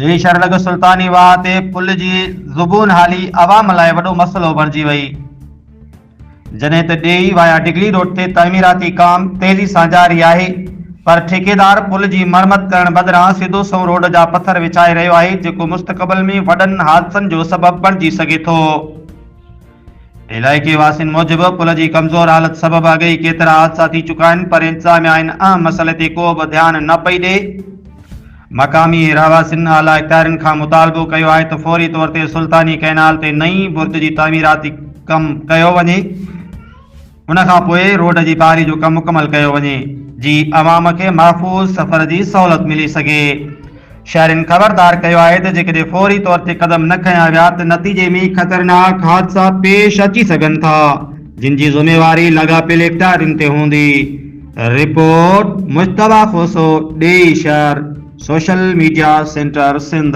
ڏيهي شهر لڳ سلطاني واهه تي پل جي زبون حالي عوام لاء وڏو مسئلو بڻجي وئي. جڏهن ته ڏيهي وايا ڊگهڙي روڊ تي تعميراتي ڪام تيزي سان جاري آهي پر ٺيڪيدار پل جي مرمت ڪرڻ بدران سڌو سنئون روڊ جا پٿر وڇائي رهيو آهي جيڪو مستقبل ۾ وڏن حادثن جو سبب بڻجي سگهي ٿو. علائقي واسين موجب پل جي ڪمزور حالت سبب اڳ ئي ڪيترا حادثا ٿي چڪا آهن پر انتظاميا ان اهم مسئلي تي ڪو به ڌيان نه پئي ڏئي. مقامي رهواسين اعليٰ اختيارين کان مطالبو ڪيو آهي ته فوري طور تي سلطاني ڪئنال تي نئين برج جي تعميراتي ڪم ڪيو وڃي. ان کان پوء روڊ جي بحالي جو ڪم مڪمل ڪيو وڃي جي عوام کي محفوظ سفر جي سهولت ملي سگهي. شهرين خبردار ڪيو آهي ته جيڪڏهن فوري طور تي قدم نه کنيا ويا ته نتيجي ۾ خطرناڪ حادثا پيش اچي سگهن ٿا جن جي ذميواري لاڳاپيل اختيارين تي هوندي. رپورٽ، مجتبيٰ کوسو، ڏيئي شهر، سوشل ميڊيا سينٽر سنڌ.